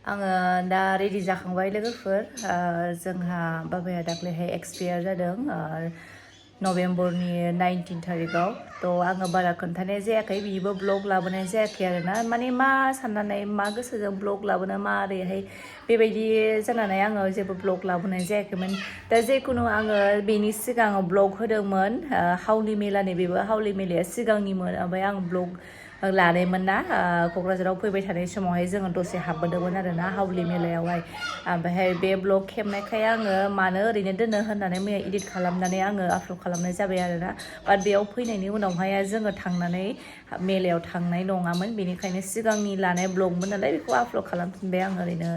आङो दा रेडि जाखांबाय लोगोफोर जोंहा बाबाया दाख्लैहाय एक्सपायार जादों नभेम्बरनि 19 थारिखआव थ' आङो बारा खोन्थानाय जायाखै बिबो ब्लग लाबोनाय जायाखै आरोना माने मा साननानै मा गोसोजों ब्लग लाबोनो मारैहाय बेबायदि जानानै आङो जेबो ब्लग लाबोनाय जायाखैमोन दा जेखुनु आङो बेनि सिगाङाव ब्लग होदोंमोन हावलि मेलानि बेबो हावलि मेलाया सिगांनिमोन ओमफ्राय आं ब्लग लानायमोन ना क'क्राझाराव फैबाय थानाय समावहाय जोङो दसे हाबबोदोंमोन आरोना हावलि मेलायावहाय ओमफ्राय बे ब्लग खेबनायखाय आङो मानो ओरैनो दोनो होननानै मैया इडिट खालामनानै आङो आपल'ड खालामनाय जाबाय आरोना बाट बेयाव फैनायनि उनावहाय जोङो थांनानै मेलायाव थांनाय नङामोन बेनिखायनो सिगांनि लानाय ब्लगमोन नालाय बेखौ आपल'ड खालामफिनबाय आं ओरैनो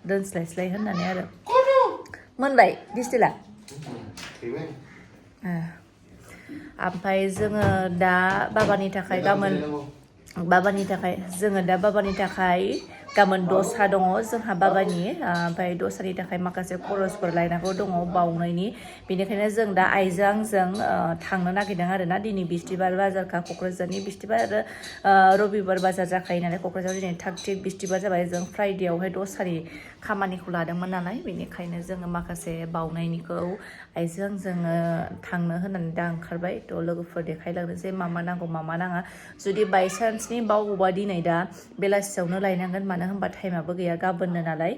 दोनस्लायस्लाय होननानै आरो मोनबाय दिस्टिला ओमफ्राय जोङो दा बाबानि थाखाय गाबोन दसा दङ जोंहा बाबानि ओमफ्राय दसानि थाखाय माखासे खरसफोर लायनांगौ दङ बावनायनि बेनिखायनो जों दा आइजों आंजों थांनो नागिरदों आरोना दिनै बिस्थिबार बाजारखा क'क्राझारनि बिस्थिबार आरो रबिबार बाजार जाखायो नालाय क'क्राझाराव दिनै थाग थिग बिस्थिबार जाबाय जों फ्राइडेआवहाय दसानि खामानिखौ लादोंमोन नालाय बेनिखायनो जोङो माखासे बावनायनिखौ आइजों जोङो थांनो होननानै दा ओंखारबाय थ' लोगोफोर देखायलांनोसै मा मा नांगौ मा मा नाङा जुदि बायसान्सनि बावोबा दिनै दा बेलासियावनो लायनांगोन मानो होनबा टाइमाबो गैया गाबोननो नालाय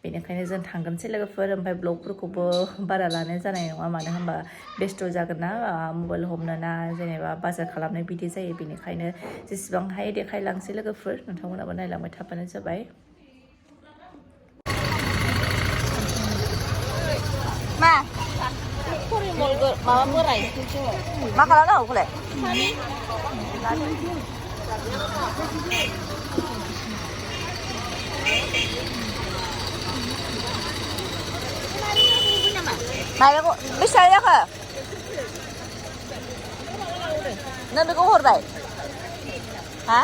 बेनिखायनो जों थांगोनसै लोगोफोर ओमफ्राय ब्लगफोरखौबो बारा लानाय जानाय नङा मानो होनबा बेस्थ' जागोन ना मबाइल हमनो ना जेनेबा बाजार खालामनाय बिदि जायो बेनिखायनो जेसेबां हायो देखायलांसै लोगोफोर नोंथांमोनाबो नायलांबाय थाबानो जाबाय मा माबा बोराय मा खालामनांगौ बेखौलाय माइरंखौ बेसेबां जाखो नों बेखौ हरबाय हा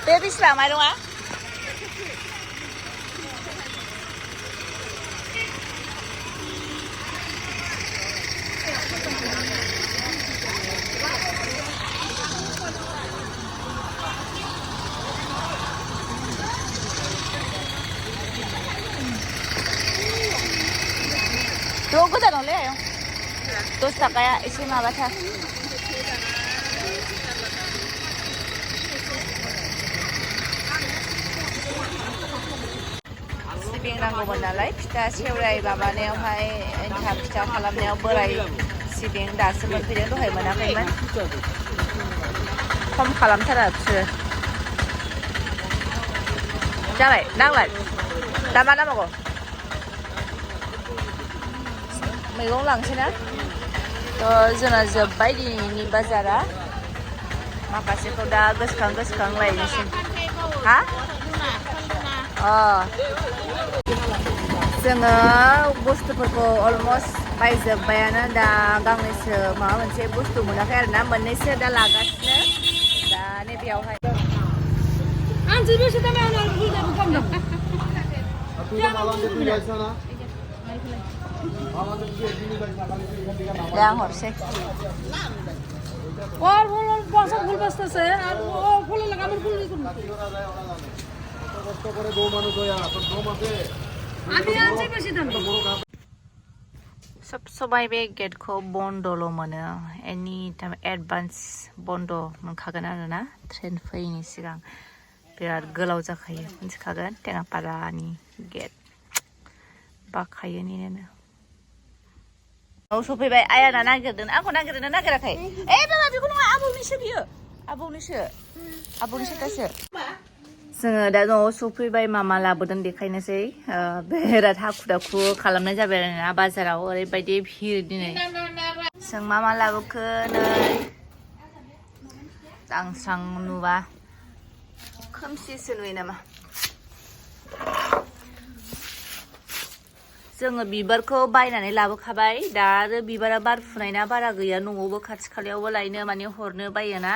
बे बेसेबां माइरङा थ' गोदानावलै आयं 10 थाखाया एसे माबाथार सिबिं नांगौमोन नालाय फिथा सेवराय माबानायावहाय एन्थाब फिथा खालामनायाव बोराय सिबिं दासो मोनफैदों दहाय मोनाखैमोन खम खालामथारा बिसोरो जाबाय नांलाय दा मा नांबावगौ मैगं लांसै ना थ' जोंना जोब्बाय दिनैनि बाजारा माखासेखौ दा गोसोखां लायनोसै हा जोङो बुस्थुफोरखौ अलमस्ट बायजोब्बायानो दा गांनैसो माबा मोनसे बुस्थु मोनाखै आरोना मोननैसो दा लागासिनो दा नैबेयावहाय आं हरसै सब समाय बे गेटखौ बन्द'ल' मोनो एनि टाइम एडभान्स बन्द' मोनखागोन आरोना ट्रेन फैयैनि सिगां बिराद गोलाव जाखायो मिथिखागोन टेङापारानि गेट बाखायो नेनो औ सफैबाय आयाना नागिरदों आंखौ नागिरदों नागिराखै बाबा बेखौ नङा आबौनिसो बियो आबौनिसो जोङो दा न'आव सफैबाय मामा लाबोदों देखायनोसै बिराद हाखु दाखु खालामनाय जाबाय आरोना बाजाराव ओरैबायदि भिर दिनै जों मा लाबोखो नै स्रां नुबा खोमसिसो नुयो नामा जोङो बिबारखौ बायनानै लाबोखाबाय दा आरो बिबारा बारफुनाय ना बारा गैया न'आवबो खाथि खालायावबो लायनो माने हरनो बायोना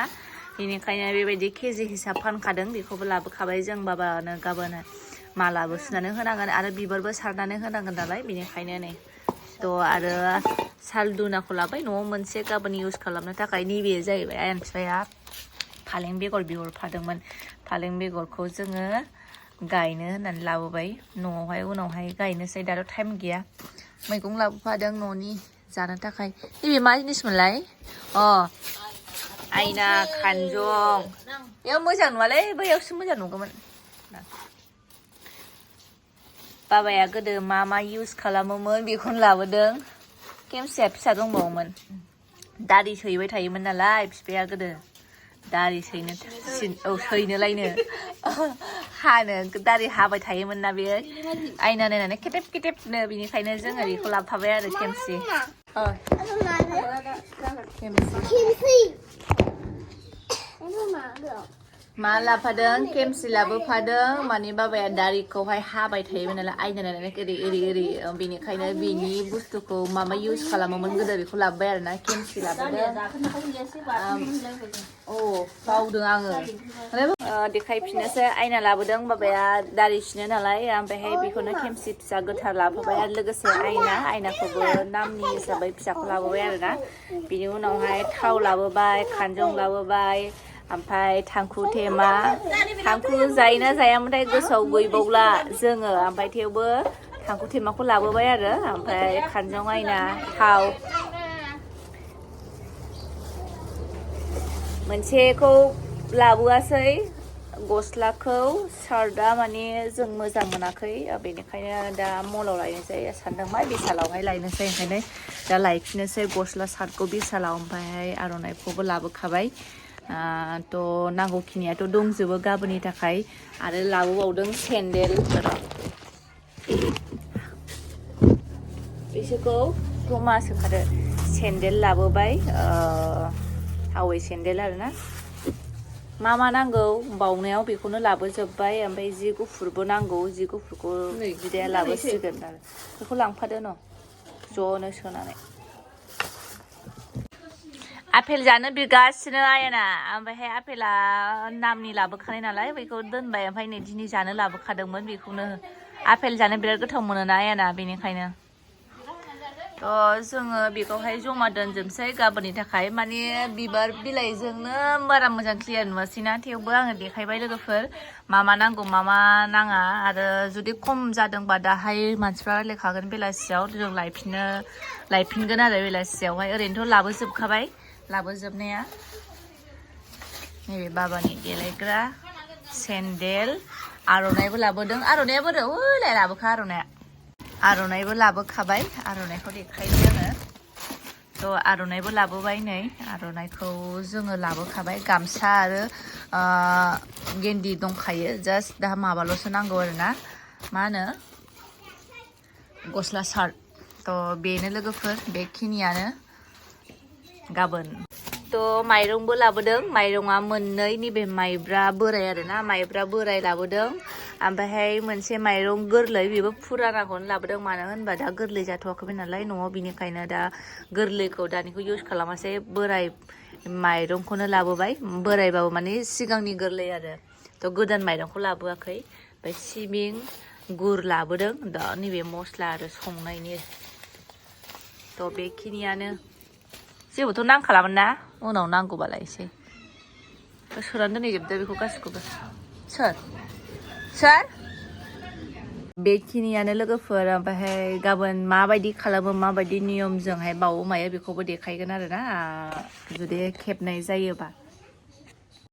बेनिखायनो बेबायदि केजि हिसाब फानखादों बेखौबो लाबोखाबाय जों बाबानो गाबोनो मालाबो सुनानै होनांगोन आरो बिबारबो सारनानै होनांगोन नालाय बेनिखायनो नै थ' आरो साल दुनाखौ लाबाय न'आव मोनसे गाबोन इउज खालामनो थाखाय नैबे जाहैबाय आयन बिफाया फालें बेगर बिहरफादोंमोन फालें बेगरखौ जोङो गायनो होननानै लाबोबाय न'आवहाय उनावहाय गायनोसै दाथ' टाइम गैया मैगं लाबोफादों न'नि जानो थाखाय नैबे मा जिनिसमोनलाय आयना खानजं बेयाव मोजां नुवालै बैयावसो मोजां नुगौमोन बाबाया गोदो मा इउज खालामोमोन बेखौनो लाबोदों खेमसिया फिसा दंबावोमोन दारि सैबाय थायोमोन नालाय बिफाया गोदो दारि सैनोलायनो हानो दारि हाबाय थायोमोन ना बेयो आयना नायनानै खेटेब खेटेबनो बिनिखायनो जोङो बेखौ लाबोफाबाय आरो खेमसि मा लाफादों खेमसि लाबोफादों माने बाबाया दारिखौहाय हाबाय थायोमोन नालाय आयना नायनानै ओरै बेनिखायनो बिनि बुस्थुखौ मा इउज खालामोमोन गोदो बेखौ लाबोबाय आरोना खेमसि लाबोदों बावदों आङो देखायफिननोसै आयना लाबोदों बाबाया दारि सिनो नालाय ओमफ्रायहाय बेखौनो खेमसि फिसा गोथार लाबोबाय आरो लोगोसे आयनाखौबो नामनि हिसाबै फिसाखौ लाबोबाय आरोना बिनि उनावहाय थाव लाबोबाय खानजं लाबोबाय ओमफ्राय थांखु थेमा थांखु जायोना जायामोनथाय गोसोआव गैबावला जोङो ओमफ्राय थेवबो थांखु थेमाखौ लाबोबाय आरो ओमफ्राय खानजं आयना थाव मोनसेखौ लाबोआसै गस्लाखौ सार्टआ माने जों मोजां मोनाखै बेनिखायनो दा मलाव लायनोसै सानदोंमोन बिसालावहाय लायनोसै ओंखायनो दा लायफिननोसै गस्ला सार्टखौ बिसालाव ओमफ्राय आर'नाइखौबो लाबोखाबाय थ' नांगौखिनियाथ' दंजोबो गाबोननि थाखाय आरो लाबोबावदों सेन्देल बिसोरखौ जमा सोखादो सेन्देल लाबोबाय हावै सेन्देल आरोना मा नांगौ बावनायाव बेखौनो लाबोजोब्बाय ओमफ्राय जि गुफुरबो नांगौ जि गुफुरखौ बिदाया लाबोसिगोन आरो बेखौ लांफादो न' ज'नो सोनानै आपेल जानो बिगासिनो आयना ओमफ्रायहाय आपेला नामनि लाबोखानाय नालाय बेखौ दोनबाय ओमफ्राय नै दिनै जानो लाबोखादोंमोन बेखौनो आपेल जानो बिराद गोथाव मोनोना आयना बेनिखायनो जोङो बेखौहाय जमा दोनजोबसै गाबोननि थाखाय माने बिबार बिलाइजोंनो बारा मोजां क्लियार नुवासैना थेवबो आङो देखायबाय लोगोफोर मा नांगौ मा नाङा आरो जुदि खम जादोंबा दाहाय मानसिफ्रा रायलायखागोन बेलासियाव जों लायफिनगोन आरो बेलासियावहाय ओरैनोथ' लाबोजोबखाबाय लाबोजोबनाया नैबे बाबानि देलायग्रा सेन्देल आर'नाइबो लाबोदों आर'नाइया बोरो ओइलाय लाबोखा आर'नाइबो लाबोखाबाय आर'नाइखौ देखायनो आङो थ' आर'नाइबो लाबोबाय नै आर'नाइखौ जोङो लाबोखाबाय गामसा आरो गेन्दि दंखायो जास्ट दा माबाल'सो नांगौ आरोना मा होनो गस्ला सार्ट थ' बेनो लोगोफोर बेखिनियानो गाबोन थ' माइरंबो लाबोदों माइरङा मोननै नैबे माइब्रा बोराय आरोना माइब्रा बोराय लाबोदों ओमफ्रायहाय मोनसे माइरं गोरलै बेबो फुरानाखौनो लाबोदों मानो होनबा दा गोरलै जाथ'वाखैमोन नालाय न'आव बिनिखायनो दा गोरलैखौ दानिखौ इउज खालामासै बोराय माइरंखौनो लाबोबाय बोरायबाबो माने सिगांनि गोरलै आरो थ' गोदान माइरंखौ लाबोआखै ओमफ्राय सिबिं गुर लाबोदों दा नैबे मस्ला आरो संनायनि थ' बेखिनियानो जेबोथ' नांखालामोन ना उनाव नांगौबा लायसै सोनानै दोनहैजोबदो बेखौ गासिखौबो सोर बेखिनियानो लोगोफोर ओमफ्रायहाय गाबोन माबायदि खालामो माबायदि नियमजोंहाय बावो मायो बेखौबो देखायगोन आरोना जुदि खेबनाय जायोबा